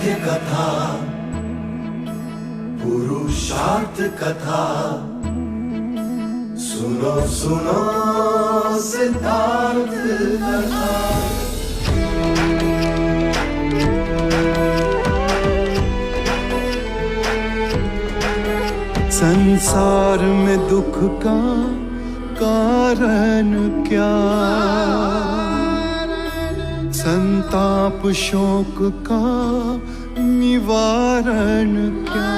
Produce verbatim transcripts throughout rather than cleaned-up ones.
कथा, पुरुषार्थ कथा, सुनो सुनो सिद्धार्थ कथा। संसार में दुख का कारण क्या? संताप शोक का निवारण क्या?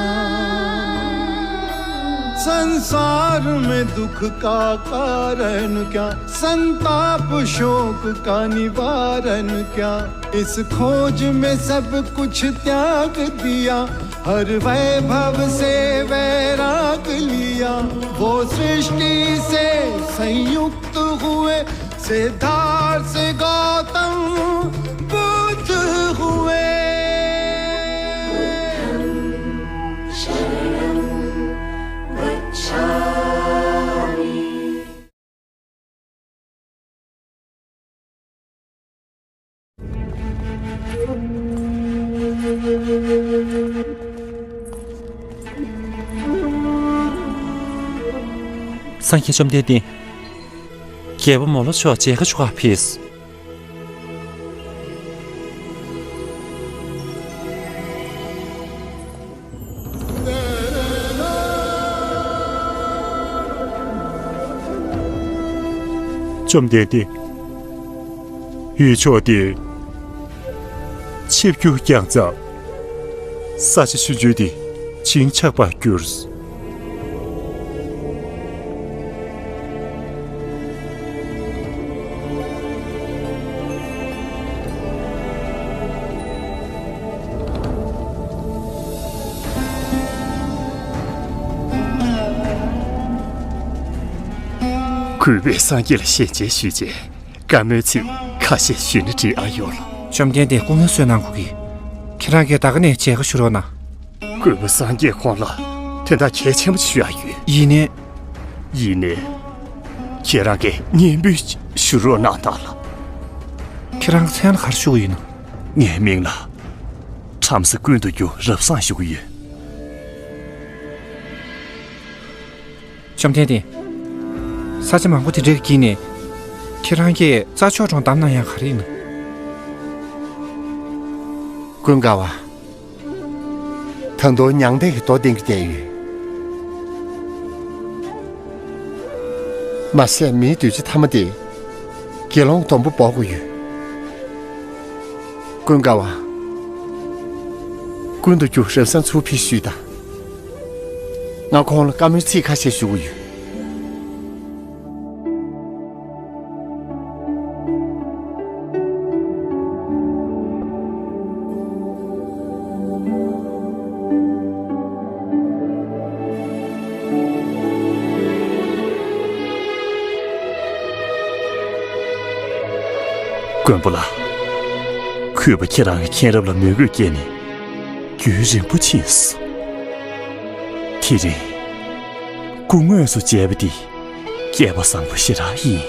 संसार में दुख का कारण क्या? संताप शोक का निवारण क्या? इस खोज में सब कुछ त्याग दिया, हर वैभव से वैराग लिया। वो सृष्टि से संयुक्त हुए, सिद्धार्थ से गौतम बुद्ध हुए। སངས་རྒྱས་བཅོམ་ལྡན་འདས། རྒྱལ་པོ་མོ་ལ་མཆོག་མཇལ་ཁ་ཞུ་གར་ཕེབས། བཅོམ་ལྡན་འདས། ཡུལ་ཕྱོགས་འདིར་ཆིབས་བསྒྱུར་བསྐྱངས་ཙང་། ས་ཆ་ཆུང་ཆུང་འདི་བྱིན་ཆགས་པར་གྱུར། གུས་པས་སངས་རྒྱས་ལ་ཞལ་མཇལ་ཞུས་རྗེས། བཀའ་མོལ་ཚིག་ཁ་ཤས་ཞུས་ན་འགྲིག་ཨ་ཡོད་ལ། བཅོམ་ལྡན་འདས་སྐུ་ངལ་གསོས་གནང་དགོས་ཀྱི། ཁྱེད་རང་གིས་ད་ག་ནས་མཇལ་ཁ་ཞུ་རོགས་གནང་། གུས་པ་སངས་རྒྱས་ཁོང་ལ་དོན་དག་གལ་ཆེན་པོ་ཞིག་ཞུ་ཡ་ཡོད། ཡིན་ནའི། ཡིན་ནའི། ཁྱེད་རང་གིས་སྙན་འབུལ་ཞུ་རོགས་གནང་དང་ལ། ཁྱེད་རང་གི་མཚན་ལ་ག་རེ་ཞུ་གི་ཡིན་ནམ། ངའི་མིང་ལ་ཁྲམ་ས་ཀུན་ཏུ་རྒྱུ་རབ་བཟང་ཞུ་གི་ཡོད། བཅོམ་ལྡན་འདས། ས་ཆ་མང་པོ་དེ་འདྲའི་དཀྱིལ་ནས་ཁྱེད་རང་གིས་རྩྭ་མཆོག་གྲོང་བདམས་གནང་ཡག་ག་རེ་ཡིན་ནམ། ཀུན་དགའ་བ། ད་དུང་མྱང་འདས་ཀྱི་རྡོ་གདན་གྱི་བསྡད་ཡོད། མ་ཟད་མིའི་གདུལ་བྱ་ཐ་མ་དེ་དགེ་སློང་སྡོང་པོ་འབོག་དགོས་ཡོད། ཀུན་དགའ་བ། ཀུན་ཏུ་རྒྱུ་རབ་བཟང་ཚུར་ཕེབས་ཞུས་དང་། ང་ཁོང་ལ་བཀའ་མོལ་ཚིག་ཁ་ཤས་ཞུ་གི་ཡོད། མགོན་པོ་ལགས། གུས་པ་ཁྱེད་རང་གི་མཁྱེན་རབ་ལ་མོས་གུས་སྐྱེས་ནས་རྒྱུན་རིང་པོ་ཕྱིན་སོང་། དེ་རིང་སྐུ་དངོས་སུ་མཇལ་བ་འདི་སྐལ་པ་བཟང་པོ་ཞེ་དྲག་ཡིན།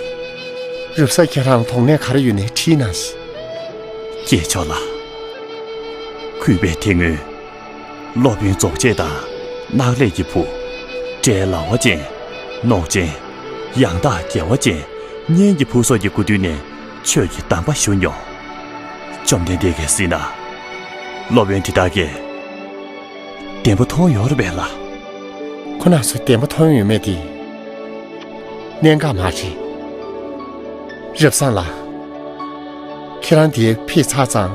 རབ་གསལ་ཁྱེད་རང་དོགས་གནས་ག་རེ་ཡོད་ནའི་དྲིས་གནང་ཞིག། སྐྱེས་མཆོག་ལགས། གུས་པས་དེ་སྔོན་སློབ་དཔོན་རྫོགས་བྱེད་དང་ནག་ལས་ཀྱི་བུ་བྲེ་ལ་བ་ཅན། ནོག་ཅན། ཡང་དག་དགེ་བ་ཅན། གཉེན་གྱི་བུ་སོགས་ཀྱི་སྐུ་མདུན་ནས་ཆོས་ཀྱི་གདམས་པ་ཞུ་མྱོང་། བཅོམ་ལྡན་འདས་ཀྱིས་གཟིགས་ན། སློབ་དཔོན་དེ་དག་གིས་བདེན་པ་མཐོང་ཡོད་རེད་པས་ལགས། ཁོ་རང་ཚོས་བདེན་པ་མཐོང་ཡོད་མེད་དེ་གནད་འགག་མ་རེད། རབ་བཟང་ལགས། ཁྱེད་རང་འདིར་ཕེབས་ཚར་ཙང་།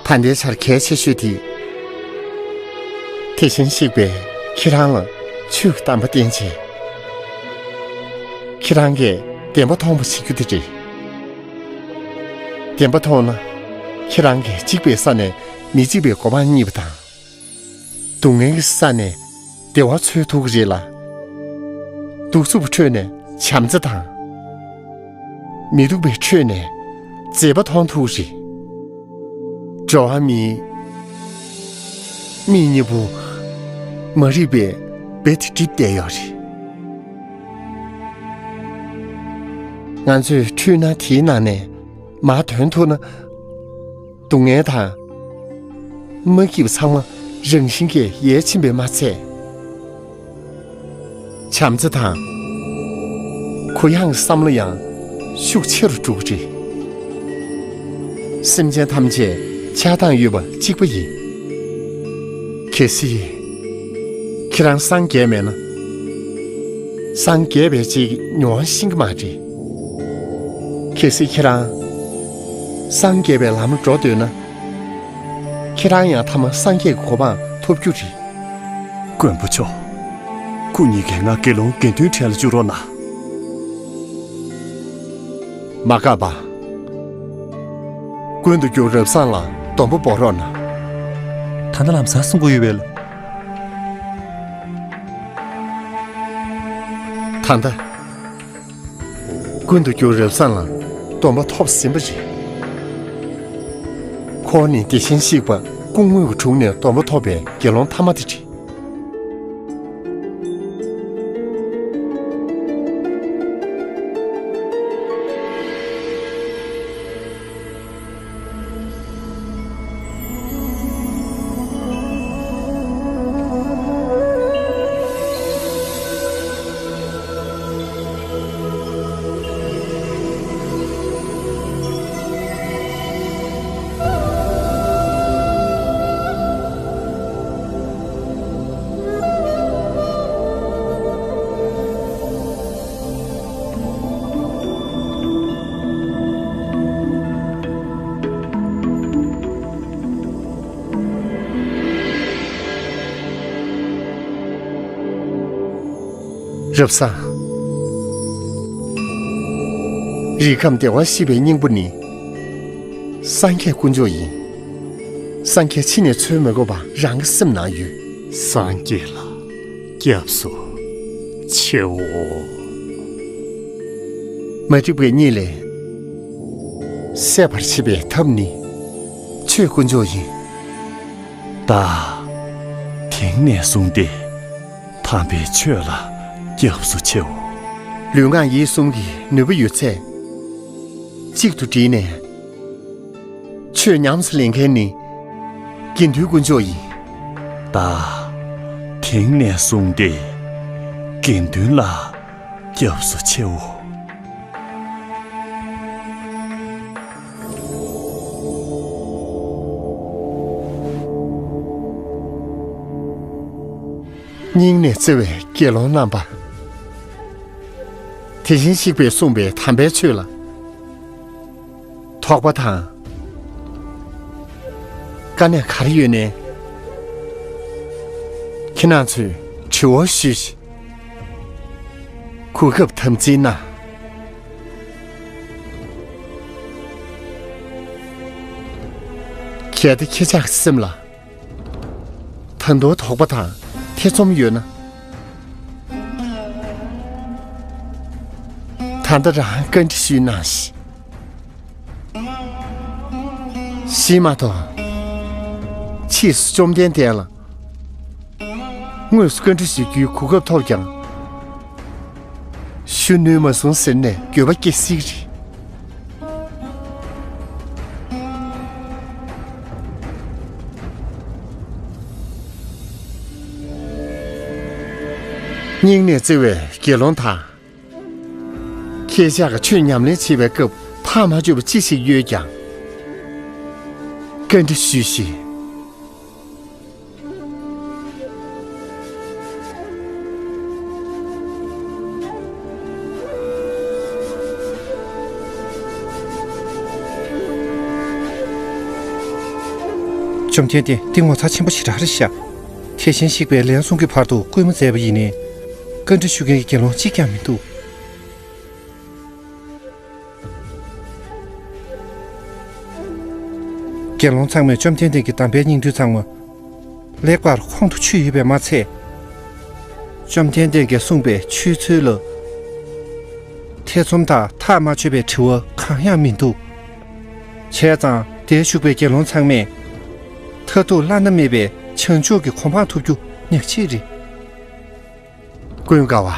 ད་ལྟའི་ཆར་གལ་ཆེ་ཤོས་དེ། དེ་བཞིན་གཤེགས་པས་ཁྱེད་རང་ལ་ཆོས་ཀྱི་གདམས་པ་བསྟན་བྱས། ཁྱེད་རང་གིས་བདེན་པ་མཐོང་བ་བྱེད་རྒྱུ་དེ་རེད། བདེན་པ་མཐོང་ན། ཁྱེད་རང་གིས་འཇིགས་པའི་ས་ནས་མི་འཇིགས་པའི་གོ་འཕང་རྙེད་པ་དང་། སྡུག་བསྔལ་གྱི་ས་ནས་བདེ་བ་འཚོལ་ཐུབ་ཀྱི་རེད་ལ། གདུག་རྩུབ་ཁྲོད་ནས་བྱམས་བརྩེ་དང་། མི་སྡུག་པའི་ཁྲོད་ནས་མཛེས་པ་མཐོང་ཐུབ་ཀྱི་རེད། འགྲོ་བ་མིའི་མིག་གཉིས་པོ་མ་རིག་པའི་སྦས་དེ་བསྒྲིབས་བསྡད་ཡོད་རེད། ང་ཚོས་འཁྲུལ་སྣང་དེའི་ནང་ནས་ མར་ཐོན་ཐུབ་ན། སྡུག་བསྔལ་དང་། མ་སྐྱིད་པ་ཚང་མ་རང་བཞིན་གྱིས་ཡལ་ཕྱིན་པས་མ་ཚད། བྱམས་བརྩེ་དང་། གུ་ཡངས་ཀྱི་བསམ་བློ་ཡང་ཤུགས་ཆེ་རུ་འགྲོ་གི་རེད། སེམས་ཅན་ཐམས་ཅད་ཆགས་སྡང་ཡོད་པ་གཅིག་པ་ཡིན། གལ་སྲིད་ཁྱེད་རང་སངས་རྒྱས་མེད་ན། སངས་རྒྱས་པའི་རྗེས་ཀྱི་མྱོང་བ་ཤེས་ཀྱི་མ་རེད། གལ་སྲིད་ཁྱེད་རང་སངས་རྒྱས་པའི་ལམ་ལ་འགྲོ་འདོད་ན། ཁྱེད་རང་ཡང་ཐ་མ་སངས་རྒྱས་ཀྱི་གོ་འཕང་ཐོབ་རྒྱུ་རེད། མགོན་པོ་མཆོག། སྐུ་ཉིད་ཀྱིས་ང་དགེ་སློང་དགེ་འདུན་གྲལ་ལ་བཅུག་རོགས་གནང་། མ་དགའ་བ། ཀུན་ཏུ་རྒྱུ་རབ་བཟང་ལ་སྡོམ་པ་འབོག་རོགས་གནང་། ད་ལྟ་ལམ་སང་གསུང་གི་ཡོད་པས། ད་ལྟ། ཀུན་ཏུ་རྒྱུ་རབ་བཟང་ལ་སྡོམ་པ་ཐོབ་ཟིན་པ་རེད། ཁོང་ནི་དེ་བཞིན་གཤེགས་པ་སྐུ་དངོས་ཀྱི་དྲུང་ནས་སྡོམ་པ་ཐོབ་པའི་དགེ་སློང་ཐ་མ་དེ་རེད། རབ་བཟང་། རིགས་ཁམས་བདེ་བར་གཤེགས་པའི་སྙིང་པོ་ནི། སངས་རྒྱས་དཀོན་མཆོག་ཡིན། སངས་རྒྱས་ཕྱི་ནས་འཚོལ་མི་དགོས་པ་རང་གི་སེམས་ནང་ཡོད། སངས་རྒྱས་ལ་སྐྱབས་སུ་མཆིའོ། མ་རིག་པའི་གཉིད་ལས་སད་པར་བྱེད་པའི་ཐབས་ནི་ཆོས་དཀོན་མཆོག་ཡིན། བདག་དེང་ནས་བཟུང་སྟེ་དམ་པའི་ཆོས་ལ་སྐྱབས་སུ་མཆིའོ། ལུས་ངག་ཡིད་གསུམ་གྱི་ནུས་པ་ཡོད་ཚད་གཅིག་ཏུ་བསྒྲིལ་ནས། ཆོས་ཉམས་སུ་ལེན་མཁན་ནི་དགེ་འདུན་དཀོན་མཆོག་ཡིན། བདག་དེང་ནས་བཟུང་སྟེ་དགེ་འདུན་ལ་སྐྱབས་སུ་མཆིའོ། སྙིང་ནས་བརྩེ་བའི་དགེ་སློང་རྣམ་པ། དེ་བཞིན་གཤེགས་པས་གསུངས་པའི་དམ་པའི་ཆོས་ལ། དོགས་པ་དང་། དཀའ་གནད་ག་རེ་ཡོད་ནའི། ཁྱེད་རང་ཚོས་དྲི་བ་ཞུས་ཤིག། གོ་སྐབས་དམ་འཛིན་གནང་། གལ་ཏེ་ཁྱེད་ཅག་གི་སེམས་ལ། ད་དུང་དོགས་པ་དང་ཐེ་ཚོམ་ཡོད་ན། ད་ལྟ་རང་བཀའ་འདྲི་ཞུས་གནང་ཞིག། ཞེས་མ་གཏོགས། ཕྱིས་སུ་བཅོམ་ལྡན་འདས་ལ་དངོས་སུ་བཀའ་འདྲི་ཞུ་རྒྱུའི་གོ་སྐབས་ཐོབ་ཀྱང་། ཞུ་ནུས་མ་སོང་ཟེར་ནས་འགྱོད་པ་སྐྱེ་སྲིད་ཀྱི་རེད། སྙིང་ནས་བརྩེ་བའི་དགེ་སློང་དག། ཁྱེད་ཅག་གི་ཆོས་ཉམས་ལེན་བྱེད་པའི་སྐབས་ཐག་མ་ཆོད་པ་ཅི་ཞིག་ཡོད་ཀྱང་། བཀའ་འདྲི་ཞུས་ཤིག། བཅོམ་ལྡན་འདས། འདི་ངོ་མཚར་ཆེན་པོ་ཞེ་དྲག་རེད་ཤག། དེ་བཞིན་གཤེགས་པས་ལན་གསུམ་གྱི་བར་དུ་བསྐུལ་མ་མཛད་པ་ཡིན་ནའི། བཀའ་འདྲི་ཞུ་མཁན་གྱི་དགེ་སློང་གཅིག་ཀྱང་མི་འདུག། དགེ་སློང་ཚང་མས་བཅོམ་ལྡན་འདས་ཀྱི་དམ་པའི་སྙིང་བསྡུས་ཚང་མ་ལེགས་པར་ཁོང་དུ་ཆུད་ཡོད་པས་མ་ཚད། བཅོམ་ལྡན་འདས་ཀྱིས་གསུངས་པའི་ཆོས་ཚུལ་ལ་ཐེ་ཚོམ་དང་ཐག་མ་ཆོད་པའི་དྲི་བ་གང་ཡང་མི་འདུག། བྱས་ཙང་དེར་བཞུགས་པའི་དགེ་སློང་ཚང་མས་མཐར་ཐུག་བླ་ན་མེད་པའི་བྱང་ཆུབ་ཀྱི་གོ་འཕང་ཐོབ་རྒྱུ་ཉག་གཅིག་རེད། ཀུན་དགའ་བ།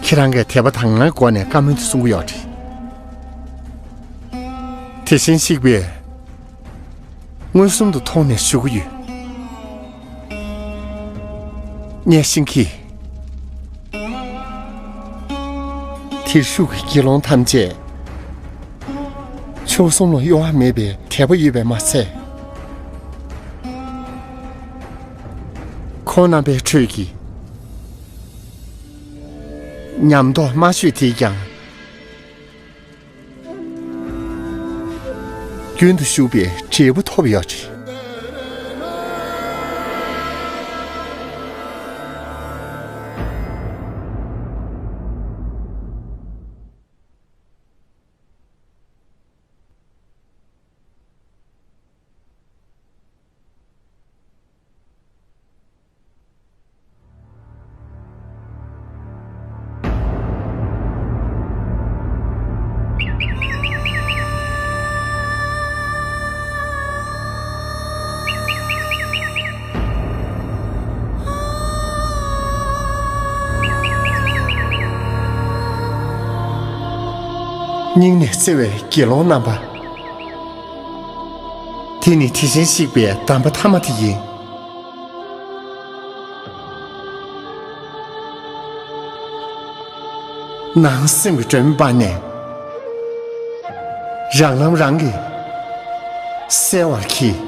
ཁྱེད་རང་གིས་དད་པ་དག་སྣང་གི་སྒོ་ནས་བཀའ་མོལ་དེ་གསུང་གི་ཡོད་རེད། དེ་བཞིན་གཤེགས་པས་མངོན་སུམ་དུ་མཐོང་ནས་ཞུ་གི་ཡོད། གཉན་ཤིང་གི་དེར་བཞུགས་ཀྱི་དགེ་སློང་ཐམས་ཅད་མཆོག་གསུམ་ལ་གཡོ་བ་མེད་པའི་དད་པ་ཡོད་པས་མ་ཚད། ཁོང་རྣམ་པའི་ཁྲོད་ཀྱི་ཉམས་རྟོགས་མ་ཤོས་དེས་ཀྱང་རྒྱུན་དུ་ཞུགས་པའི་འབྲས་བུ་ཐོབ་ཡོད་རེད། སྙིང་ནས་བརྩེ་བའི་དགེ་སློང་རྣམ་པ། དེ་ནི་དེ་བཞིན་གཤེགས་པའི་གདམས་པ་ཐ་མ་དེ་ཡིན། ནང་སེམས་ཀྱི་སྒྲོན་མེ་སྤར་ནས། རང་ལམ་རང་གིས་གསལ་བར་གྱིས།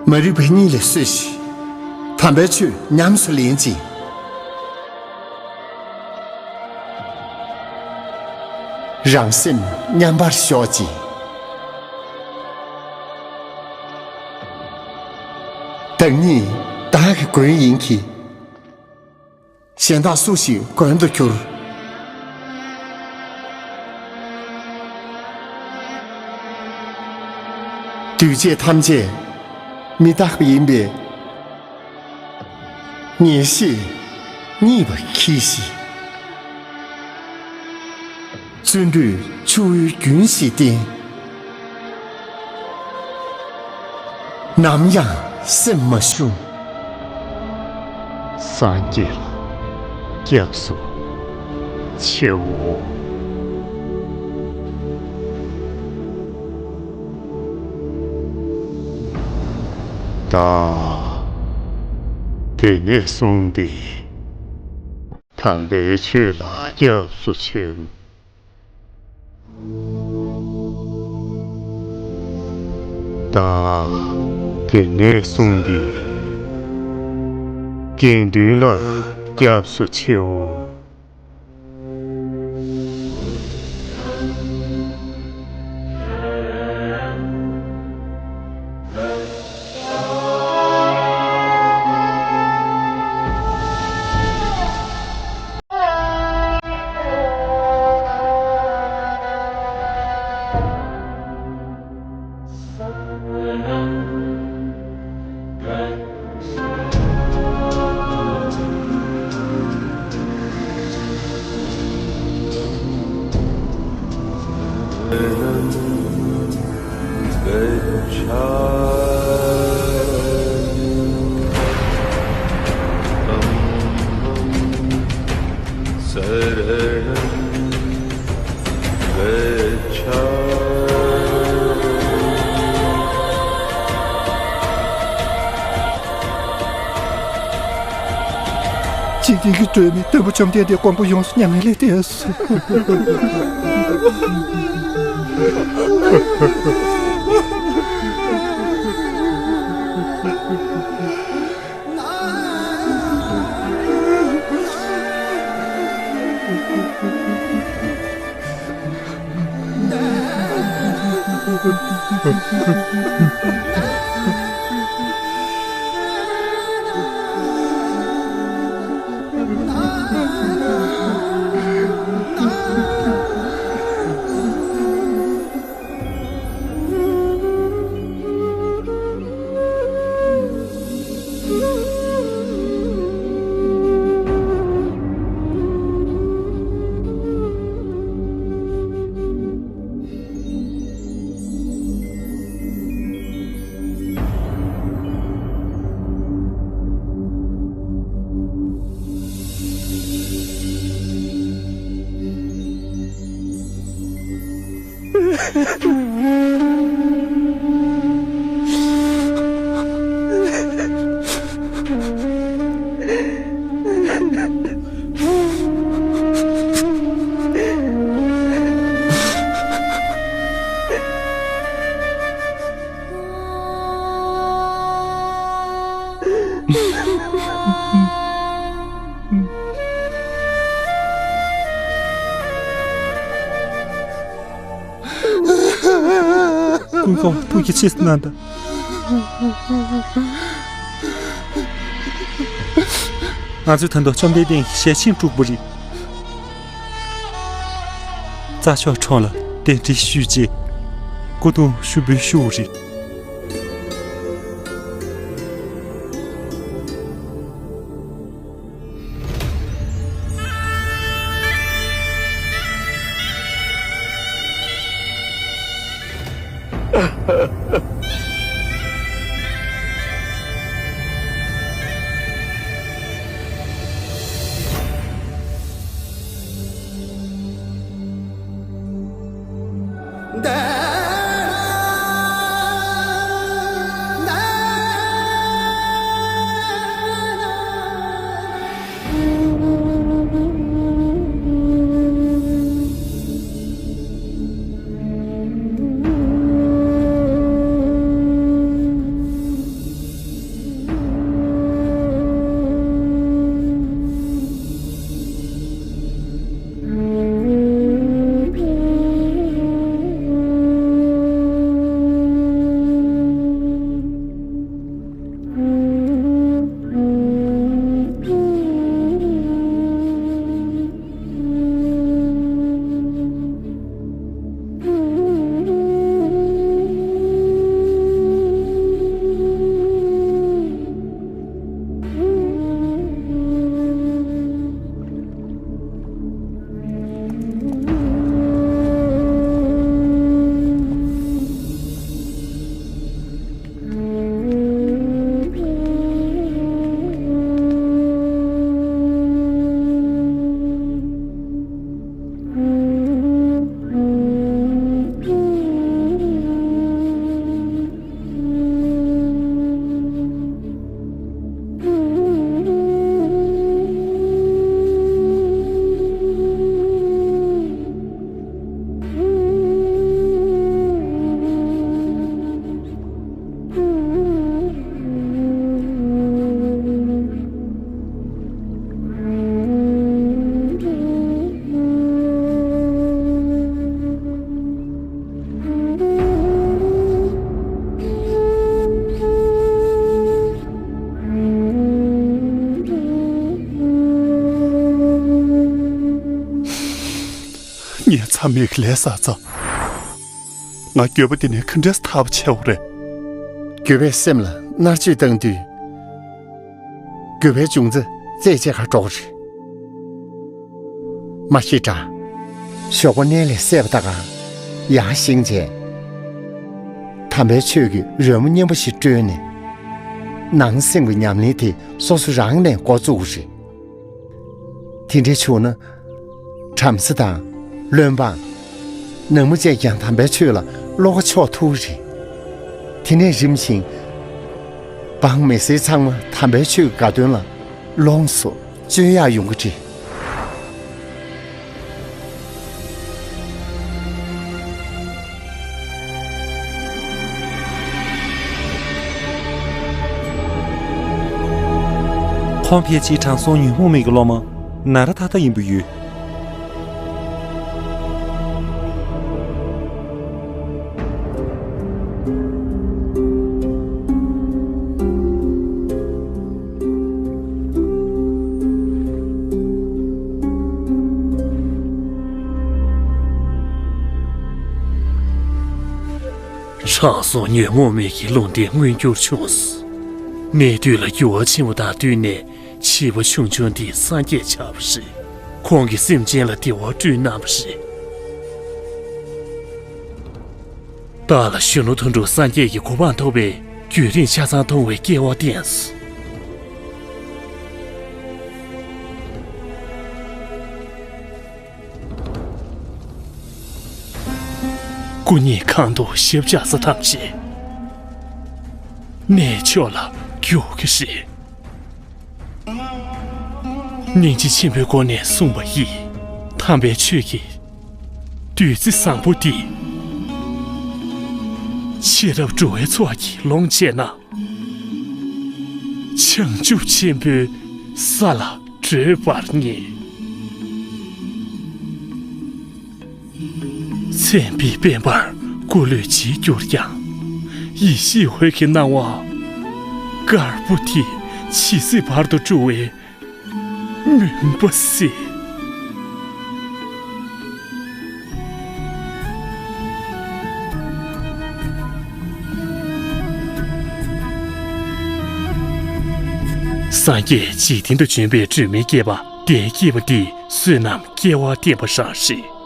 མ་རིག་པ་གཉིད་ལས་སོས་ཤིག། དམ་པའི་ཆོས་ཉམས་སུ་ལེན་ཅིང་། རང་སེམས་མཉམ་པར་ཞོག་ཅིང་། བདག་ཉིད་བདག་གི་མགོན་ཡིན་གྱི། གཞན་དག་སུ་ཞིག་མགོན་དུ་གྱུར། འདུས་བྱས་ཐམས་ཅད་མི་རྟག་པ་ཡིན་པས། ངེས་ཤེས་རྙེད་པར་གྱིས་ཤིག། བརྩོན་འགྲུས་ཆུ་བོའི་རྒྱུན་བཞིན་བསྟེན། ནམ་ཡང་སེམས་མ་ཞུམ། སངས་རྒྱས་ལ་སྐྱབས་སུ་མཆིའོ། ད་དེ་ནས་བཟུང་སྟེ། དམ་པའི་ཆོས་ལ་སྐྱབས་སུ་མཆིའོ། ད་དེ་ནས་བཟུང་སྟེ། དགེ་འདུན་ལ་སྐྱབས་སུ་མཆིའོ། འཇིག་རྟེན་གྱི་སྒྲོན་མེ་སྟོན་པ་བཅོམ་ལྡན་འདས་མགོན་པོ་ཡོངས་སུ་མྱ་ངན་ལས་འདས་སོ། ཀུན་དགའ་བོ་ཐུགས་རྗེ་ཆེ་གནང་དང་། ང་ཚོས་ད་དུང་བཅོམ་ལྡན་འདས་ཀྱི་ཞལ་ཆེམས་དཀྲུགས་པ་རེད། རྩྭ་མཆོག་ཁྲོམ་ལ་གདན་འདྲེན་ཞུས་རྗེས། སྐུ་གདུང་ཞུ་འབུལ་ཞུ་བ་རེད། ངས་མཚམས་མེད་ཀྱི་ལས་བསགས་ཙང་། ང་འགྱོད་པ་འདི་ནས་ག་འདྲས་ཐར་བ་བྱེད་འོ་རེད། འགྱོད་པས་སེམས་ལ་མནར་གཅོད་བཏང་དུས། འགྱོད་པའི་འབྱུང་རྩ་རྩད་ཆད་ཁ་འགྲོ་གི་རེད། མ་ཤི་དྲ། ཞོགས་པ་མནལ་ལས་སད་པ་ད་ག་ཡར་བཞེངས་བྱས། དམ་པའི་ཆོས་ཀྱི་རོལ་མོ་སྙན་པོ་ཞིག་དཀྲོལ་ནས། ནང་སེམས་ཀྱི་ཉམས་ལེན་དེ་སོ་སོ་རང་ནས་འགོ་བཙུགས་པ་རེད། དེ་འདྲ་བྱུང་ན། བྲམ་ཟེ་དང་། བློན་འབངས། ནང་མི་བཅས་ཀྱང་དམ་པའི་ཆོས་ལ་བློ་ཁ་ཕྱོགས་ཐུབ་རེད། དེ་ནས་རིམ་བཞིན། འབངས་མི་སེར་ཚང་མ་དམ་པའི་ཆོས་ཀྱི་དགའ་སྟོན་ལ་ལོངས་སུ་སྤྱོད་ཡག་ཡོང་གི་རེད། ཁོང་ཕལ་ཆེར་དྲང་སྲོང་ཉོན་མོངས་མེད་ཀྱི་སློབ་མ་ནཱ་ར་ཐ་ཐ་ཡིན་པ་ཡོད། དྲང་སྲོང་ཉོན་མོངས་མེད་ཀྱི་ལུང་བསྟན་མངོན་འགྱུར་བྱུང་སོང་། གནས་དུས་ལ་འགྱུར་བ་ཆེན་པོ་དང་བསྟུན་ནས་བྱིས་པ་ཆུང་ཆུང་འདི་སངས་རྒྱས་ཆགས་པ་རེད། ཁོང་གིས་སེམས་ཅན་ལ་བདེ་བ་བསྐྲུན་གནང་བ་རེད། བདག་ལ་གཞོན་ནུ་དོན་གྲུབ་སངས་རྒྱས་ཀྱི་གོ་འཕང་ཐོབ་པའི་རྒྱུན་རིང་ཆ་ཚང་ཐོབ་པའི་སྐལ་བ་བསྟན་སོང་། སྐུ་ཉིད་གང་དུ་ཞབས་བཅགས་ས་ཐམས་ཅད་གནས་མཆོག་ལ་འགྱུར་གྱི་རེད། སྙིང་རྗེ་ཆེན་པོའི་སྒོ་ནས་གསུངས་པ་ཡིས། དམ་པའི་ཆོས་ཀྱི་བདུད་རྩི་བཟང་པོ་འདི། ཤེས་རབ་འགྲོ་བའི་ཚོགས་ཀྱིས་ལོངས་སྤྱད་ན། བྱང་ཆུབ་ཆེན་པོའི་ས་ལ་བགྲོད་པར་ངེས། མཚན་དཔེའི་དཔལ་འབར་སྐུ་ལུས་བརྗིད་གྱུར་ཀྱང་། ཡེ་ཤེས་འོད་ཀྱི་སྣང་བ་དཀར་པོ་དེ་ཇི་སྲིད་བར་དུ་བཀྲུ་བའི་མུན་པ་སེལ། སངས་རྒྱས་འཇིག་རྟེན་དུ་བྱོན་པའི་སྒྲོན་མེ་བསྐྱེད་པ་དེ་བསྐྱེད་པ་འདི་བསོད་ནམས་སྐལ་བ་བརྟན་པ་རང་རེད།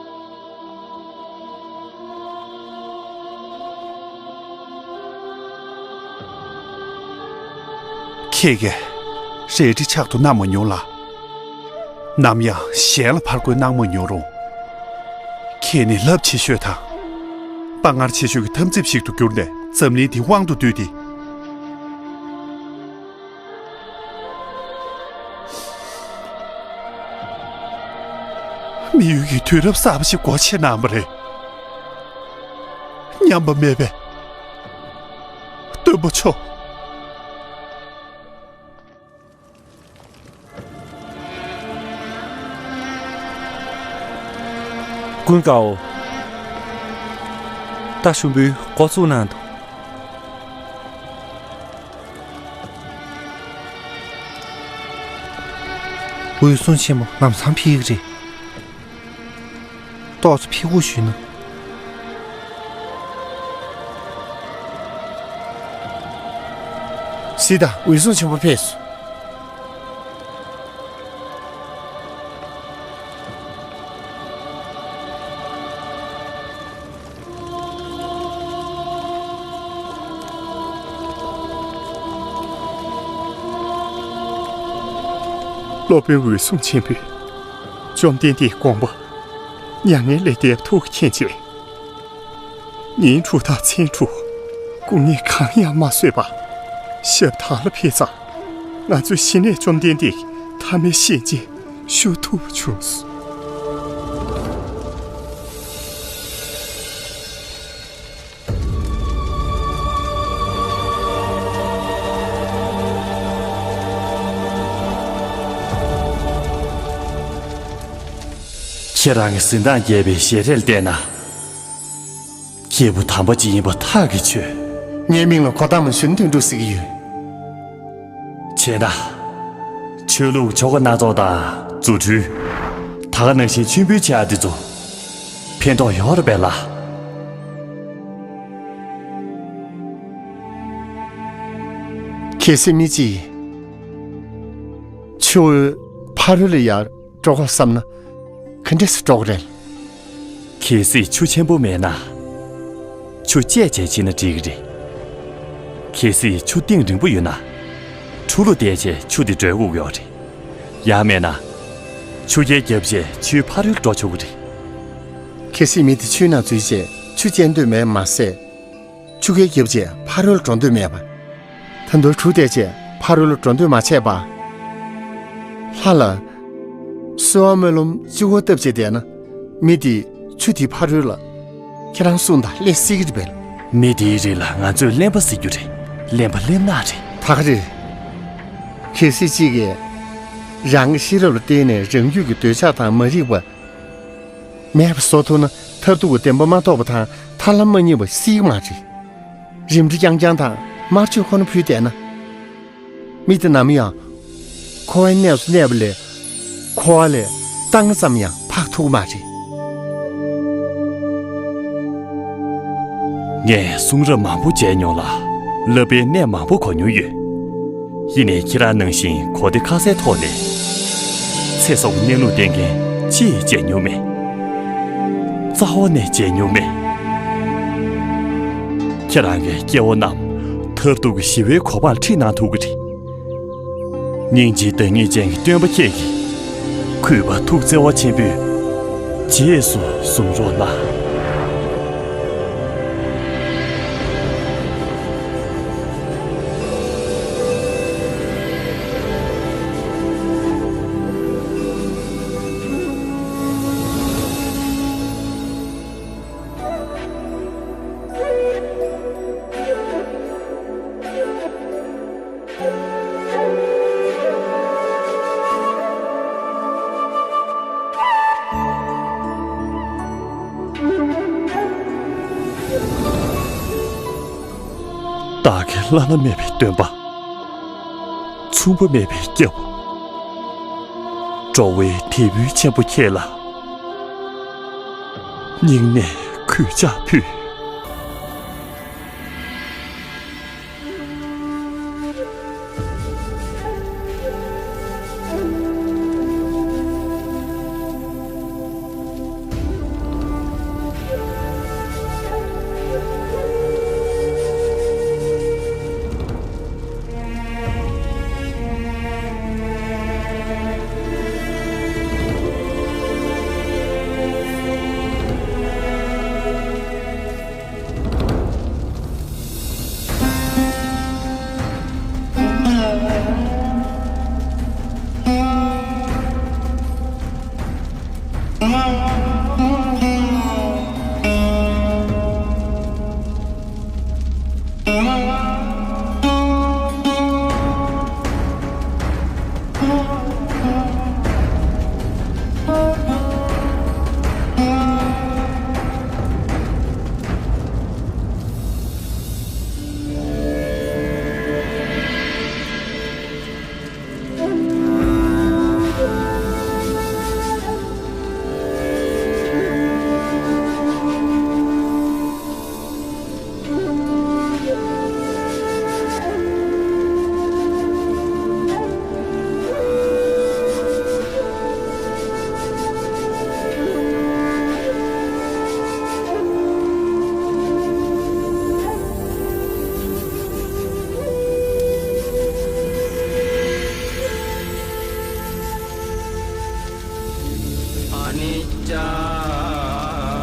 ཁྱེད་ཀྱིས་རལ་གྲི་ཕྱག་ཏུ་བསྣམས་མ་མྱོང་ལ། ནམ་ཡང་གཞན་ལ་ཕར་རྒོལ་གནང་མ་མྱོང་རུང་། ཁྱེད་ནི་རླབས་ཆེ་ཤོས་དང་། དཔའ་ངར་ཆེ་ཤོས་ཀྱི་འཐབ་འཛིང་ཞིག་ཏུ་གྱུར་ནས་འཛམ་གླིང་འདིའི་དབང་དུ་བསྡུས་ཏེ། མི་ཡུལ་གྱི་དུས་རབས་གསར་པ་ཞིག་སྒོ་ཕྱེ་གནང་བ་རེད། མཉམ་པ་མེད་པའི་སྟོན་པ་མཆོག། ཀུན་དགའ་བོ། རྟ་ཞུམ་པོས་འགོ་བཙུགས་གནང་དང་། འོད་སྲུང་ཆེན་མོ་ལམ་སང་ཕེབས་ཀྱི་རེད། ཏོག་ཙམ་ཕྱི་སྒུག་ཞུས་ན། སྲིད་དང་། འོད་སྲུང་ཆེན་པོ་ཕེབས་སོང་། སློབ་དཔོན་འོད་སྲུང་ཆེན་པོས་བཅོམ་ལྡན་འདས་དགོངས་པ་མྱ་ངན་ལས་འདས་པ་ཐུགས་མཁྱེན་རྗེས། ཉིན་དྲུག་དང་མཚན་དྲུག་སྐུ་ངལ་གང་ཡང་མ་གསོས་པར་ཞབས་བརྟན་ལ་ཕེབས་ཙང་། ང་ཚོས་གཞི་ནས་བཅོམ་ལྡན་འདས་ཀྱི་ཐ་མའི་ཞལ་མཇལ་ཞུ་ཐུབ་བྱུང་སོང་། ཁྱེད་རང་གི་གཟི་མདངས་རྒྱས་པའི་ཞལ་རས་ལ་བལྟས་ན། སྐྱེས་བུ་དམ་པ་ཅིག་ཡིན་པ་ཐག་གིས་ཆོད། ངའི་མིང་ལ་གོ་ཏ་མ་གཞོན་དོན་གྲུབ་ཟེར་གྱི་ཡོད། བྱས་ན། ཆོས་ལུགས་ཆོ་ག་སྣ་ཚོགས་དང་རྫུ་འཕྲུལ། ད་ག་ནང་བཞིན་མཆོད་འབུལ་བྱེད་ཡག་འདི་ཚོ་ཕན་ཐོགས་ཡོད་རེད་པས་ལགས། གལ་སྲིད་མི་གཅིག་ཆུ་བོའི་ཕ་རོལ་ལ་ཡར་འགྲོ་དགོས་བསམ་ན། ག་འདྲས་སེ་འགྲོ་གི་རེད། གལ་སྲིད་ཆུ་ཆེན་པོ་མེད་ན། ཆུ་བཅད་བྱས་ཕྱིན་ན་འགྲིག་གི་རེད། གལ་སྲིད་ཆུ་གཏིང་རིང་པོ་ཡོད་ན། གྲུ་ལ་བསྡད་བྱས་ཆུ་དེ་བགྲོད་དགོས་ཀྱི་ཡོད་རེད། ཡང་མེད་ན། ཆུ་རྐྱལ་བརྒྱབ་བྱས་ཆུའི་ཕ་རོལ་འགྲོ་ཆོག་གི་རེད། གལ་སྲིད་མི་དེ་ཆུའི་ནང་འཛུལ་བྱས་ཆུ་བཅད་འདོད་མེད་མ་ཟད། ཆུ་རྐྱལ་བརྒྱབ་བྱས་ཕ་རོལ་འགྲོ་འདོད་མེད་པ། ད་དུང་གྲུ་བསྡད་བྱས་ཕ་རོལ་འགྲོ་འདོད་མ་བྱས་པ། ལྷ་ལ་གསོལ་བ་སྨོན་ལམ་གཅིག་པོ་བཏབ་བྱས་བསྡད་ན། མི་དེས་ཆུ་དེའི་ཕ་རོལ་ལ་ཁྱེད་རང་གསུངས་དང་ལེན་སྲིད་ཀྱི་རེད་པས། མི་དེའི་རིགས་ལ་ང་ཚོས་གླེན་པ་ཟེར་རྒྱུ་རེད། གླེན་པ་གླེན་ནག་རེད། ད་ག་རེད། གལ་སྲིད་གཅིག་གིས་རང་གི་ཤེས་རབ་ལ་བརྟེན་ནས་རང་རྒྱུད་ཀྱི་འདོད་ཆགས་དང་མ་རིག་པ་མེད་པ་བཟོ་ཐུབ་ན། མཐར་ཐུག་གི་བདེན་པ་མ་རྟོགས་པ་དང་ཐར་ལམ་མ་རྙེད་པ་སྲིད་ཀྱི་མ་རེད། རིམ་གྲོ་རྐྱང་རྐྱང་དང་དམར་མཆོད་ཁོ་ན་ཕུལ་བསྡད་ན། མི་དེ་ནམ་ཡང་འཁོར་བའི་གནས་སུ་གནས་པ་ལས། འཁོར་བ་ལས་ལྟ་ང་ཙམ་ཡང་འཕགས་ཐུབ་ཀྱི་མ་རེད། ངས་གསུང་རབ་མང་པོ་མཇལ་མྱོང་ལ། བསླབ་པའི་གནས་མང་པོ་གོ་མྱོང་ཡོད། ཡིན་ནའི་ཁྱེད་རང་ནང་བཞིན་གོ་བདེ་ཁ་གསལ་ཐོག་ནས། ཚེ་སྲོག་གནས་ལུགས་བསྟན་མཁན་ཅིས་མཇལ་མྱོང་མེད། རྩ་བ་ནས་མཇལ་མྱོང་མེད། ཁྱེད་རང་གིས་སྐྱེ་བོ་རྣམས་མཐར་ཐུག་གི་ཞི་བའི་གོ་འཕང་ཁྲིད་གནང་ཐུབ་ཀྱི་རེད། སྙིང་རྗེའི་བདག་ཉིད་ཅན་གྱི་སྟོན་པ་ཁྱེད་ཀྱིས། གུས་པ་ཐུགས་བརྩེ་བ་ཆེན་པོས་རྗེས་སུ་བཟུང་རོགས་གནང་། བདག་གི་བླ་ན་མེད་པའི་སྟོན་པ། མཚུངས་པ་མེད་པའི་སྐྱབས། འགྲོ་བའི་དེད་དཔོན་ཆེན་པོ་ཁྱེད་ལ། སྙིང་ནས་གུས་ཕྱག་ཕུལ།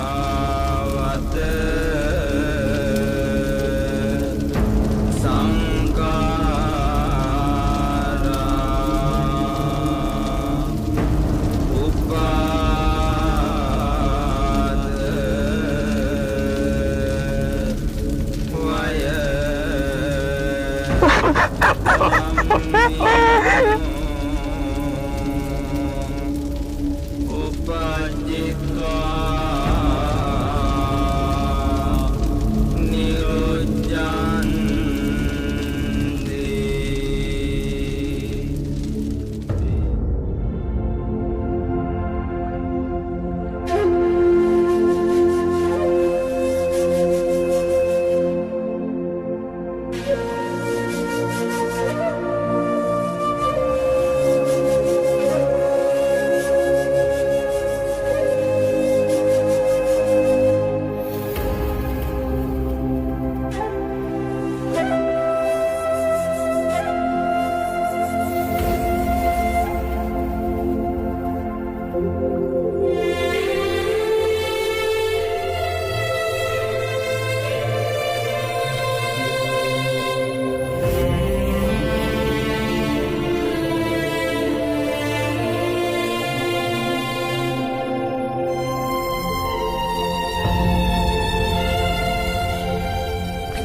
अनिच्चावत संखारा उपाद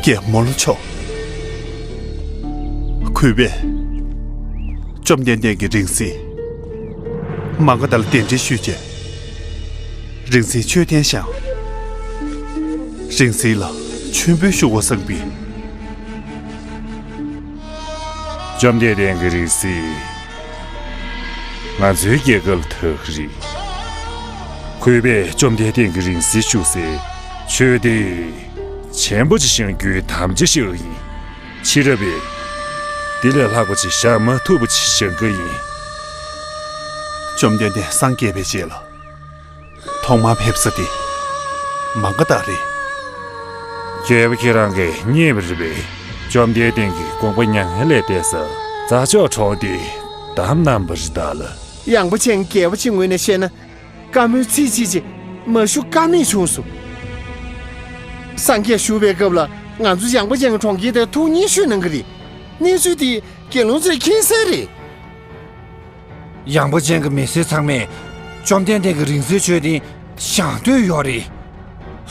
རྒྱལ་མོ་ལོ་མཆོག། གུས་པས་བཅོམ་ལྡན་འདས་ཀྱི་རིང་བསྲེལ་མ་ག་དྷ་ལ་གདན་འདྲེན་ཞུས་བྱས། རིང་བསྲེལ་ཆོས་བསྟན་བཞེངས། རིང་བསྲེལ་ལ་མཆོད་འབུལ་ཞུ་བར་སངས་པས། བཅོམ་ལྡན་འདས་ཀྱི་རིང་བསྲེལ། ང་ཚོའི་རྒྱལ་ཁབ་ལ་དག་རེད། གུས་པས་བཅོམ་ལྡན་འདས་ཀྱི་རིང་བསྲེལ་བཞུགས་སའི་ཆོས་སྡེ་ཆེན་པོ་ཅིག་བཞེངས་རྒྱུའི་དམ་བཅའ་བཞག་ཡིན། ཕྱི་རབས་པས་འདི་ལས་ལྷག་པ་ཅིག་བཞེངས་མ་ཐུབ་པ་ཅིག་བཞེངས་ཀྱི་ཡིན། བཅོམ་ལྡན་འདས་སངས་རྒྱས་པའི་རྗེས་ལ། ཐོག་མར་ཕེབས་ས་དེ་མ་ག་དྷ་རེད། རྒྱལ་པོ་ཁྱེད་རང་གིས་རྙེད་པ་རེད་པས། བཅོམ་ལྡན་འདས་ཀྱི་དགོངས་པ་མྱ་ངན་ལས་འདས་ས་རྫ་མཆོག་གྲོང་དེ་དམ་བསྣམས་པ་རེད་ད་ལ། ཡངས་པ་ཅན་རྒྱལ་པོ་ཅིག་ངོས་ནས་བཤད་ན། བཀའ་མོལ་ཚིག་གཅིག་ཅིག་མ་ཞུ་ཀ་མེད་བྱུང་སོང་། སངས་རྒྱས་བཞུགས་པའི་སྐབས་ལ་ང་ཚོ་ཡངས་པ་ཅན་གྱི་གྲོང་ཁྱེར་དེར་ཐུགས་མཉེས་ཞུས་གནང་གི་རེད། གནས་ཚུལ་དེ་དགེ་སློང་ཚོས་མཁྱེན་གསལ་རེད། ཡངས་པ་ཅན་གྱི་མི་སེར་ཚང་མས་བཅོམ་ལྡན་འདས་ཀྱི་རིང་བསྲེལ་མཆོད་རྟེན་བཞེངས་འདོད་ཡོད་རེད།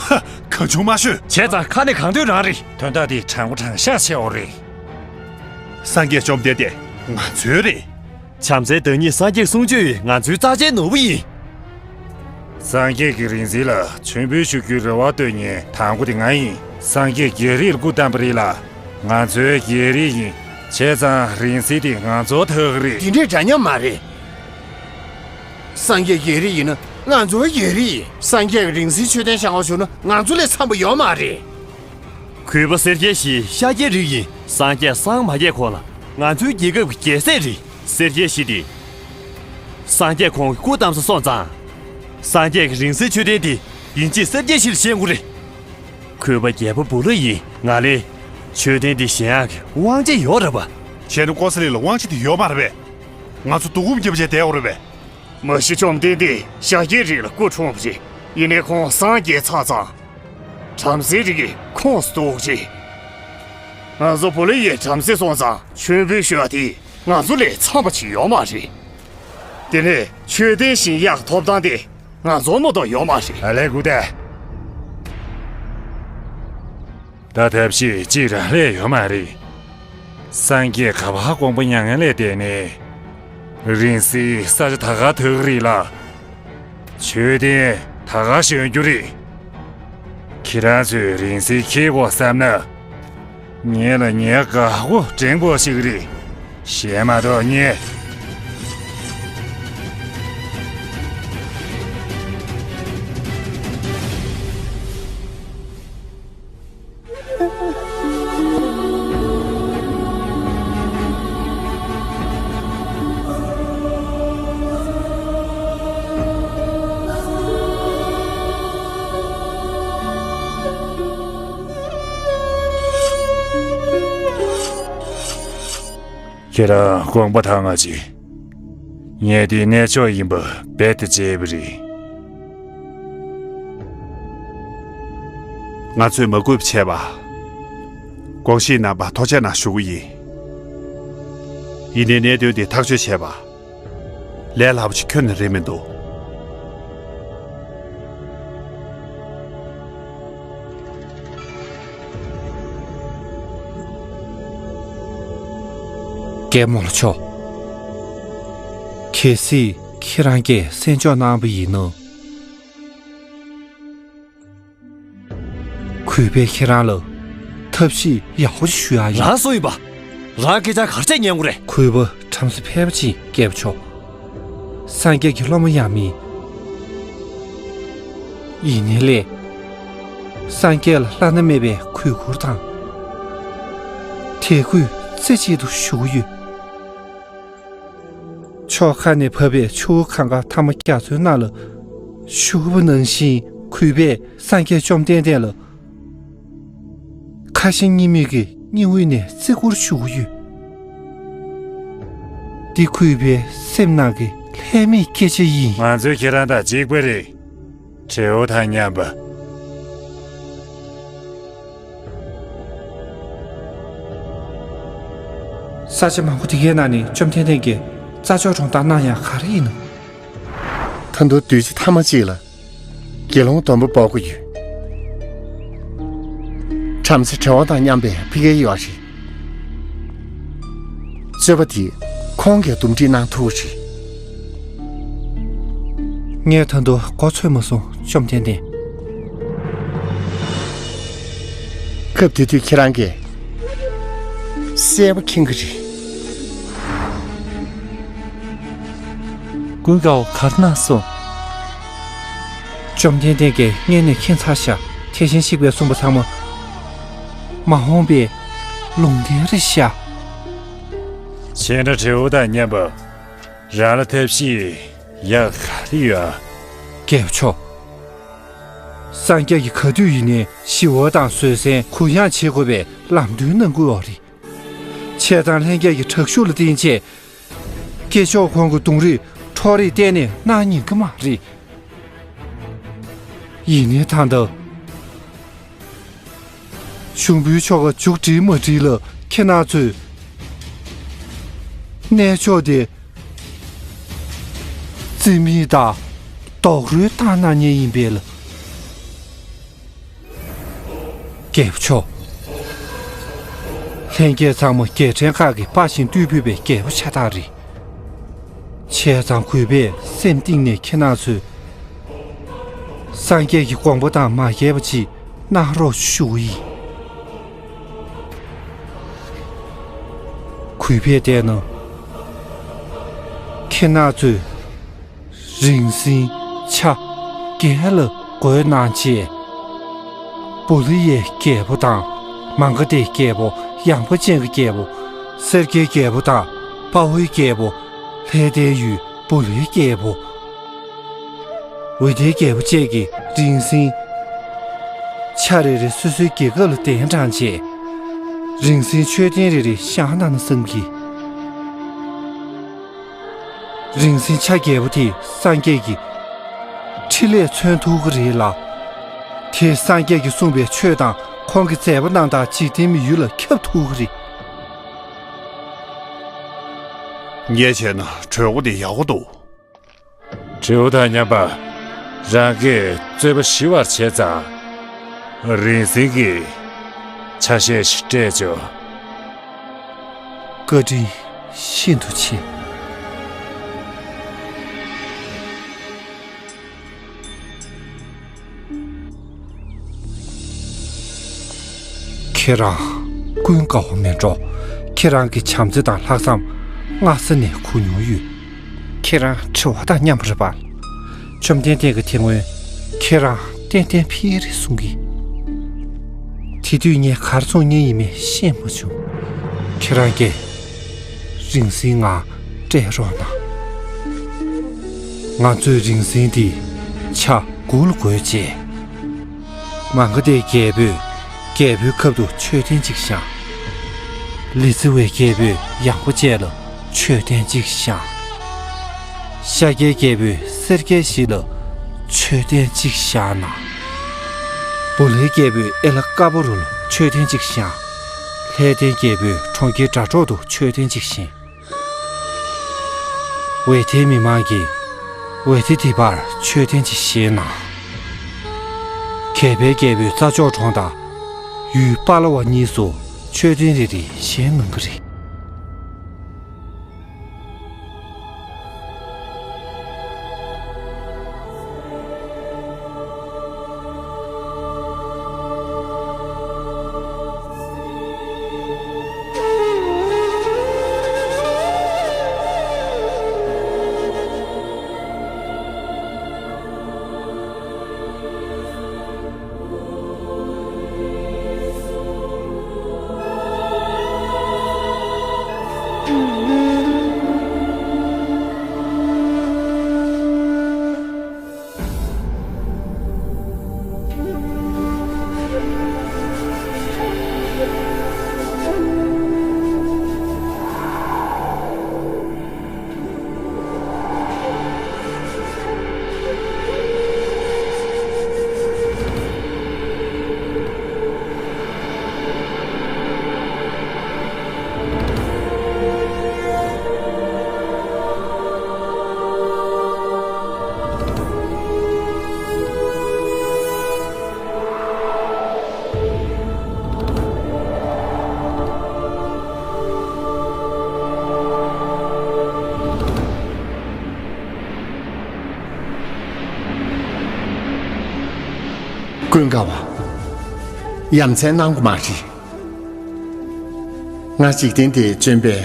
ཧ། གང་བྱུང་མ་ཤོད། བྱས་ཙང་ཁ་ནས་གང་འདོད་རང་རེད། དོན་དག་འདི་དྲང་པོ་དྲང་བཞག་བྱས་ཡོད་རེད། སངས་རྒྱས་བཅོམ་ལྡན་འདས་ང་ཚོའི་རེད། བྱམས་བརྩེའི་བདག་ཉིད་སངས་རྒྱས་གསུང་ཆོས་ཡིན། ང་ཚོའི་རྩ་ཆེའི་ནོར་བུ་ཡིན། སངས་རྒྱས་ཀྱི་རིང་བསྲེལ་ལ་མཆོད་འབུལ་ཞུ་རྒྱུའི་རེ་བ་བཏོན་མཁན་དང་པོ་དེ་ང་ཡིན། སངས་རྒྱས་རྒྱལ་རིགས་ལ་སྐུ་བལྟམས་པ་རེད་ལ། ང་ཚོའི་རྒྱལ་རིགས་ཡིན། བྱས་ཙང་རིང་བསྲེལ་དེ་ང་ཚོའི་ཐག་རེད། དེ་འདྲའི་འདྲ་མཉམ་མ་རེད། སངས་རྒྱས་རྒྱལ་རིགས་ཡིན་ན་ང་ཚོའི་རྒྱལ་རིགས་ཡིན། སངས་རྒྱས་ཀྱི་རིང་བསྲེལ་མཆོད་རྟེན་བཞེངས་པ་བྱུང་ན་ང་ཚོ་ལས་འཚམ་པ་ཡོད་མ་རེད། གུས་པ་སེར་སྐྱའི་གཞི་ཤཱཀྱའི་རིགས་ཡིན། སངས་རྒྱས་སངས་མ་རྒྱས་གོང་ལ་ང་ཚོའི་རྒྱལ་ཁབ་ཀྱི་རྒྱལ་སྲས་རེད། སེར་སྐྱའི་གཞི་དེ། སངས་རྒྱས་ཁོང་གི་སྐུ་བལྟམས་ས་སོང་ཙང་། སངས་རྒྱས་ཀྱི་རིང་བསྲེལ་མཆོད་རྟེན་དེ་ཡིན་གཅིག་སེར་སྐྱའི་གཞི་ལ་བཞེངས་དགོས་རེད། གུས་པ་རྒྱལ་པོ་བུ་ལ་ཡིན། ང་ལས་མཆོད་རྟེན་འདི་བཞེངས་ཡག་གི་དབང་ཆ་ཡོད་རེད་པ། བྱས་ན་ཀོ་ས་ལི་ལ་དབང་ཆ་དེ་ཡོད་མ་རེད་པས། ང་ཚོ་སྡུག་སྐུམ་རྒྱབ་བྱས་བསྡད་ཡོད་རེད་པས། མ་གཞི་བཅོམ་ལྡན་འདས་ཤཱཀྱའི་རིགས་ལ་སྐུ་འཁྲུངས་པ་རེད། ཡིན་ནའི་ཁོང་སངས་རྒྱས་ཚར་ཙང་། བྲམ་ཟེའི་རིགས་ཀྱི་ཁོངས་སུ་གཏོགས་རེད། ང་ཚོ་བུ་ལ་ཡིས་བྲམ་ཟེ་སོང་ཙང་མཆོད་འབུལ་ཞུ་བ་དེ་ང་ཚོ་ལས་འཚམ་པ་ཅིག་ཡོད་མ་རེད། དེ་ནས་མཆོད་རྟེན་བཞེངས་ཡག་ཐོབ་ཐང་དེ་ང་ཚོར་མ་གཏོགས་ཡོད་མ་རེད། ཨ་ལས་སྐུ་ད། ད་ཐབས་ཤེས་གཅིག་རང་ལས་ཡོད་མ་རེད། སངས་རྒྱས་ག་པར་དགོངས་པ་མྱ་ངན་ལས་འདས་ནས། རིང་བསྲེལ་ས་ཆ་ད་ག་ཐག་རེད་ལ། མཆོད་རྟེན་ད་ག་བཞེངས་རྒྱུ་རེད། ཁྱེད་རང་ཚོས་རིང་བསྲེལ་འཁྱེར་དགོས་བསམ་ན། ངེད་ལ་ཉེས་དགའ་པོ་འདྲེན་དགོས་ཤིག་རེད། གཞན་མ་གཏོགས་ངས། ཁྱེད་རང་དགོངས་པ་དྭངས་མ་བྱེད། ངས་འདི་གནས་མཆོག་ཡིན་པ་རྦད་དེ་བརྗེད་པ་རེད། ང་ཚོས་མ་གུས་པ་བྱས་པ། དགོངས་ཞུའི་རྣམ་པ་ཐུགས་རྗེ་གནང་ཞུ་གི་ཡིན། ཡིན་ནའི་གནད་དོན་འདི་ཐག་གཅོད་བྱས་པ། ལས་སླ་པོ་ཞིག་ཁྱོན་ནས་རེད་མི་འདུག་རྒྱལ་མོ་ལ་ཕྱོགས། གལ་སྲིད་ཁྱེད་རང་གིས་གསན་འཇོག་གནང་བ་ཡིན་ན། གུས་པས་ཁྱེད་རང་ལ་ཐབས་ཤེས་ཡག་པོ་ཞིག་ཞུ་ཡག་ཡིན། རང་སུ་ཡིན་པ། རང་སྐད་ཆ་ག་རེ་བཤད་ཉན་དགོས་རེད། གུས་པ་བྲམ་ཟེ་ཕལ་པ་ཅིག་རྒྱལ་པོ་མཆོག་སངས་རྒྱས་ཀྱི་སློབ་མ་ཡང་མིན། ཡིན་ནའི་ལས། སངས་རྒྱས་ལ་བླ་ན་མེད་པའི་གུས་བཀུར་དང་། དད་གུས་རྩེ་གཅིག་ཏུ་ཞུ་གི་ཡོད། ཕྱོགས་ཁག་ནས་བབས་པའི་ཆུ་བོ་གངྒཱ་ཐ་མ་རྒྱ་མཚོའི་ནང་ལ་ཞུགས་པ་ནང་བཞིན་གུས་པས་སངས་རྒྱས་བཅོམ་ལྡན་འདས་ལ་ཁ་ཞེ་གཉིས་མེད་ཀྱི་སྙིང་དབུས་ནས་བརྩི་བཀུར་ཞུ་གི་ཡོད། འདི་གུས་པའི་སེམས་ནང་གི་ལྷད་མེད་སྐད་ཆ་ཡིན། ང་ཚོས་ཁྱེད་རང་དང་གཅིག་པ་རེད། བྲེ་བོ་དང་མཉམ་པ། ས་ཆ་མང་པོ་དེ་གའི་ནང་ནས་བཅོམ་ལྡན་འདས་ཀྱི་རྩྭ་མཆོག་གྲོང་རྡལ་གནང་ཡག་ག་རེ་ཡིན་ནམ། ད་དུང་དུས་ཚོད་ཐ་མ་གཅིག་ལ་དགེ་སློང་སྡོང་པོ་སྤོ་དགོས་ཡོད། བྲམ་ཟེ་བྲེ་བ་དང་མཉམ་པའི་ཕ་གིར་ཡོད་རེད། རྩོད་པ་དེ་ཁོང་གིས་འདུམ་འགྲིག་གནང་ཐུབ་རེད། ངས་ད་དུང་མགོ་ཚོས་མ་སོང་། བཅོམ་ལྡན་འདས། སྐབས་དེ་དུས་ཁྱེད་རང་གིས་གསལ་པོ་མཁྱེན་གྱི་རེད། ཀུན་དགའ་བོ་ག་རེ་གནང་སོང་། བཅོམ་ལྡན་འདས་ཀྱིས་སྔོན་ནས་མཁྱེན་ཚར་ཤག་དེ་བཞིན་གཤེགས་པས་གསུངས་པ་ཚང་མ་མ་འོངས་པའི་ལུང་བསྟན་རེད་ཤག་ཁྱེད་འདྲ་བྲེ་བོ་དང་མཉམ་པ་རང་ལ་ཐབས་ཤེས་ཡག་ག་རེ་ཡོད་ཨ། རྒྱལ་པོ་མཆོག་སངས་རྒྱས་ཀྱིས་ག་དུས་ཡིན་ནའི་ཞི་བ་དང་བཟོད་བསྲན་གུ་ཡངས་བྱེད་དགོས་པའི་ལམ་སྟོན་གནང་གི་ཡོད་རེད། བྱས་ཙང་ལྷན་རྒྱས་ཀྱི་དྲག་ཤུགས་ལ་བརྟེན་ཆེད། སྐྱེས་མཆོག་ཁོང་གི་གདོང་རིས་འཕྲོག་རེས་གཏན་ནས་གནང་ཉན་གི་མ་རེད། ཡིན་ནའི་ད་ལྟ། ཞུགས་འབུལ་ཆོ་ག་མཇུག་སྒྲིལ་མ་སྒྲིལ་ལ་ཁྱེད་རང་ཚོས་གནས་མཆོག་དེ་རྩིས་མེད་དང་རྡོག་རོལ་བཏང་གནང་ཉན་ཡིན་པས་ལ། རྒྱལ་པོ་མཆོག་ལྷན་རྒྱས་ཚང་མ་རྒྱལ་ཕྲན་ཁག་གི་དཔའ་ཞིང་རྟུལ་ཕོད་པའི་རྒྱལ་པོ་ཤ་སྟག་རེད། བྱས་ཙང་གུས་པས་སེམས་གཏིང་ནས་ཁྱེད་རང་ཚོས་སངས་རྒྱས་ཀྱི་དགོངས་པ་དང་མ་འགལ་བ་ཅིག་གནང་རོགས་ཞུ་གི་ཡིན། གུས་པས་བལྟས་ན། ཁྱེད་རྣམ་ཚོས་རིང་བསྲེལ་ཆ་བརྒྱད་ལ་བགོས་གནང་བྱས། བུ་ལི་ཡའི་རྒྱལ་པོ་དང་། མ་ག་དྷའི་རྒྱལ་པོ། ཡངས་པ་ཅན་གྱི་རྒྱལ་པོ། སེར་སྐྱའི་རྒྱལ་པོ་དང་། དཔའ་བོའི་རྒྱལ་པོ། ལྷའི་གཏེར་ཡུལ་བུ་ལིའི་རྒྱལ་པོ། འོད་ལྡན་རྒྱལ་པོ་བཅས་ཀྱིས་རིང་བསྲེལ་ཆ་རེ་རེ་སོ་སོའི་རྒྱལ་ཁབ་ལ་གདན་དྲངས་རྗེས། རིང་བསྲེལ་མཆོད་རྟེན་རེ་རེ་བཞེངས་གནང་ན་བསམ་གི། རིང་བསྲེལ་ཆ་བརྒྱད་པོ་དེ་སངས་རྒྱས་ཀྱི་ཕྲིན་ལས་མཚོན་ཐུབ་ཀྱི་རེད་ལ། དེས་སངས་རྒྱས་ཀྱིས་གསུངས་པའི་ཆོས་དང་ཁོང་གིས་མཛད་པ་རྣམས་དང་འཇིག་རྟེན་མི་ཡུལ་ལ་ཁྱབ་ཐུབ་ཀྱི་རེད། ངས་བྱས་ན་གྲོས་འགོ་འདི་ཡག་པོ་འདུག། དྲིལ་བུ་དང་མཉམ་པ། རང་གིས་རྩོད་པ་ཞི་བར་བྱས་ཙང་། རིང་བསྲེལ་གྱིས་ཆ་ཤས་ཤིག་སྤྲད་ཆོག། བཀའ་དྲིན་ཤིན་ཏུ་ཆེ། ཁྱེད་རང་ཀུན་དགའ་བོ་མིན་འགྲོ། ཁྱེད་རང་གི་བྱམས་བརྩེ་དང་ལྷག་བསམ་སྔ་ས་ནས་གོ་མྱོང་ཡོད། ཁྱེད་རང་དྲི་བ་དང་མཉམ་པ་རེད་པ། བཅོམ་ལྡན་འདས་ཀྱིས་དེ་སྔོན་ཁྱེད་རང་ཏན་ཏན་ཕི་རེད་གསུང་གི། དེ་དུས་ངས་གར་སོང་མཁན་ཡིན་མིན་ཤེས་མ་བྱུང་། ཁྱེད་རང་གིས་རིང་བསྲེལ་ང་སྤྲད་རོགས་གནང་། ང་ཚོས་རིང་བསྲེལ་འདི་ཆ་དགུ་ལ་བགོས་རྗེས། མ་ག་དྷའི་རྒྱལ་པོས་རྒྱལ་པོའི་ཁབ་ཏུ་མཆོད་རྟེན་གཅིག་བཞེངས། ལི་ཙི་ཝའི་རྒྱལ་པོས་ཡངས་པ་ཅན་ལ་མཆོད་རྟེན་གཅིག་བཞེངས། ཤཱཀྱའི་རྒྱལ་པོས་སེར་སྐྱའི་གཞིས་ལ་མཆོད་རྟེན་གཅིག་བཞེངས་གནང་། བུ་ལའི་རྒྱལ་པོས་ཨེ་ལ་ཀ་པུ་རུ་ལ་མཆོད་རྟེན་གཅིག་བཞེངས། ལྷའི་གཏེར་རྒྱལ་པོས་གྲོང་ཁྱེར་སྒྲ་སྒྲོགས་སུ་མཆོད་རྟེན་གཅིག་བཞེངས། ཝེ་ཐེའི་མི་མང་གིས་ཝེ་ཐེ་དི་པར་མཆོད་རྟེན་གཅིག་བཞེངས་གནང་། གད་ཕའི་རྒྱལ་པོས་རྩྭ་མཆོག་གྲོང་དང་ཡུལ་པ་ལ་ཝ་གཉིས་སུ་མཆོད་རྟེན་རེ་རེ་བཞེངས་གནང་གི་རེད། ཀུན་དགའ་བ། ཡ་མཚན་གནང་དགོས་མ་རེད། ང་འཇིག་རྟེན་འདིར་བྱོན་པའི་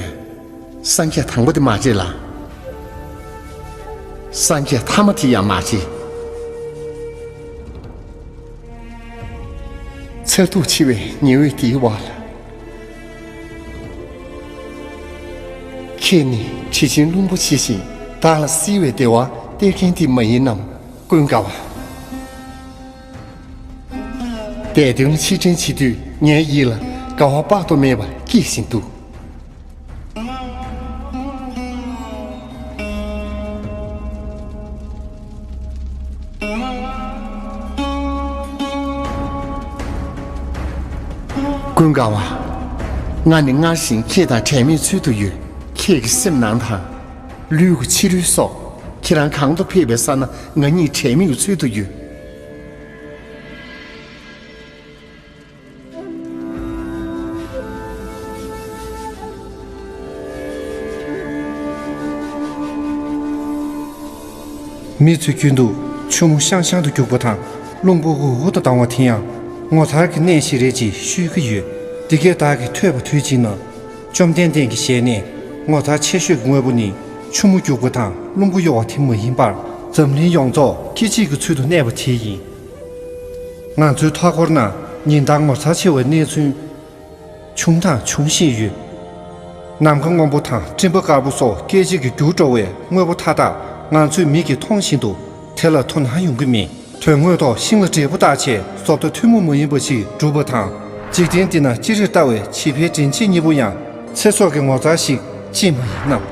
སངས་རྒྱས་དང་པོ་དེ་མ་རེད་ལ། སངས་རྒྱས་ཐ་མ་དེ་ཡང་མ་རེད། མཚར་སྡུག་ཆེ་བའི་ཉི་འོད་འདིའི་འོག་ལ། ཁྱེད་ནི་དྲི་ཆེན་ལྷུན་པོ་ཆེ་ཞིང་བདག་ལ་བསིལ་བའི་བདེ་བ་སྟེར་མཁན་དེ་མ་ཡིན་ནམ། ཀུན་དགའ་བ། འདས་དོན་ཕྱིར་དྲན་བྱེད་དུས་ངའི་ཡིད་ལ་དགའ་བ་དཔག་ཏུ་མེད་པ་སྐྱེས་བཞིན་འདུག། ཀུན་དགའ་བ། ང་ནི་སྔར་བཞིན་ཁྱེད་དང་བྲལ་མེད་ཚུལ་དུ་ཡོད། ཁྱེད་ཀྱི་སེམས་ནང་དང་། ལུས་ཀྱི་ཕྱི་རོལ་སོགས་ཁྱེད་རང་གང་དུ་ཕེབས་པའི་ས་ན་ང་གཉིས་བྲལ་མེད་ཚུལ་དུ་ཡོད། མི་ཚོས་རྒྱུན་དུ་ཆུ་མོ་ཤང་ཤང་དུ་རྒྱུག་པ་དང་རླུང་བུ་འུར་འུར་དུ་ལྡང་བ་དེ་ཡང་ངོ་མཚར་གྱི་གནས་ཤིག་རེད་ཅེས་ཤོད་ཀྱི་ཡོད། འདི་གས་བདག་གིས་ཐོས་པ་དུས་གཅིག་ན། བཅོམ་ལྡན་འདས་ཀྱི་ཞལ་ནས། ངོ་མཚར་ཆེ་ཤོས་ཀྱི་དངོས་པོ་ནི། ཆུ་མོ་རྒྱུག་པ་དང་རླུང་བུ་གཡོ་བ་དེ་མ་ཡིན་པར། འཛམ་གླིང་ཡོངས་རྫོགས་སྐད་ཅིག་གི་ཚུལ་དུ་གནས་པ་དེ་ཡིན། ང་ཚོའི་མཐའ་འཁོར་ན་ཉིན་ལྟར་ངོ་མཚར་ཆེ་བའི་གནས་ཚུལ་བྱུང་དང་འབྱུང་བཞིན་ཡོད། ནམ་མཁའ་སྔོན་པོ་དང་སྤྲིན་པ་དཀར་པོ་སོགས་སྐད་ཅིག་གིས་འགྱུར་འགྲོ་བའི་དངོས་པོ་མཐའ་དག་ང་ཚོའི་མིག་གིས་མཐོང་བཞིན་དུ། དེ་ལ་དོ་སྣང་ཡོང་གི་མེད། དོན་དངོས་ཐོག་ཤིང་ལ་འབྲས་བུ་བཏགས་བྱས་བཟོ་ལྟ་ཐུན་མོང་མ་ཡིན་པ་ཞིག་གྲུབ་པ་དང་། འཇིག་རྟེན་འདི་ན་ཅི་རིགས་ལྟ་བའི་བྱིས་པའི་དྲིན་ཆེན་གཉིས་པོ་ཡང་ཚེ་སྲོག་གི་ངོ་མཚར་ཞིག་ཅིས་མ་ཡིན་ནམ།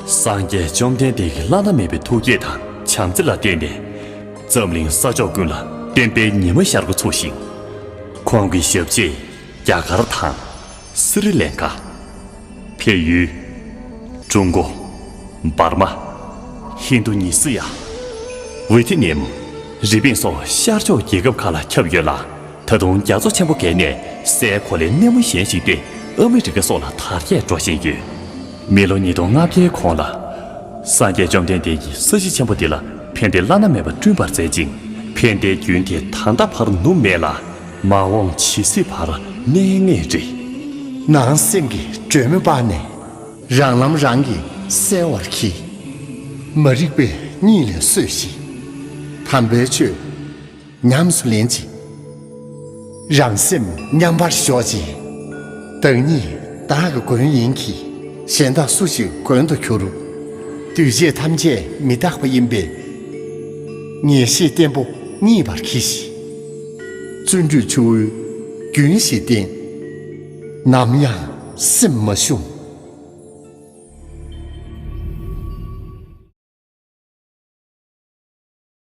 སངས་རྒྱས་བཅོམ་ལྡན་འདས་ཀྱི་བླ་ན་མེད་པའི་ཐུགས་བསྐྱེད་དང་བྱམས་བརྩེ་ལ་བརྟེན་ནས། འཛམ་གླིང་ས་ཕྱོགས་ཀུན་ལ་བསྟན་པའི་ཉི་མ་ཤར་འགོ་ཚུགས་ཤིང་། ཁོང་གི་ཞབས་རྗེས་རྒྱ་གར་དང་། སི་རི་ལན་ཀ། བལ་ཡུལ། ཀྲུང་གོ། འབར་མ། ཧིན་རྡུ་ཉི་སི་ཡ། ཝེ་ཐི་ནེམ། རི་པིན་སོགས་ཤར་ཕྱོགས་རྒྱལ་ཁབ་ཁག་ལ་ཁྱབ་ཡོད་ལ། ད་དུང་རྒྱ་མཚོ་ཆེན་པོ་བརྒལ་ནས་སའི་གོ་ལའི་སྣེ་མོ་གཞན་ཞིག་སྟེ། ཨ་མི་རི་ཀ་སོགས་ལ་དར་རྒྱས་འགྲོ་བཞིན་ཡོད། མི་ལོ་ཉིས་སྟོང་ལྔ་བརྒྱའི་གོང་ལ། སངས་རྒྱས་བཅོམ་ལྡན་འདས་ཀྱིས་ས་གཞི་ཆེན་པོ་འདི་ལ་ཕན་བདེ་བླ་ན་མེད་པ་བསྐྲུན་པར་མཛད་ཅིང་། ཕན་བདེའི་རྒྱུན་དེ་ད་ལྟ་བར་ནུབ་མེད་ལ། མ་འོངས་ཇི་སྲིད་བར་གནས་ངེས་རེད། ནང་སེམས་ཀྱི་སྒྲོན་མེ་སྤར་ནས། རང་ལམ་རང་གིས་གསལ་བར་གྱིས། མ་རིག་པས་གཉིད་ལས་སོས་ཤིག། དམ་པའི་ཆོས་ཉམས་སུ་ལེན་ཅིག། རང་སེམས་མཉམ་པར་ཞོག་ཅིག། བདག་ཉིད་བདག་གི་མགོན་ཡིན་གྱི། གཞན་དག་སུ་ཞིག་མགོན་དུ་འགྱུར། འདུས་བྱས་ཐམས་ཅད་མི་རྟག་པ་ཡིན་པས། ངེས་ཤེས་བརྟན་པོ་རྙེད་པར་གྱིས་ཤིག། བརྩོན་འགྲུས་ཆུ་བོའི་རྒྱུན་བཞིན་བརྟན། ནམ་ཡང་སེམས་མ་ཞུམ།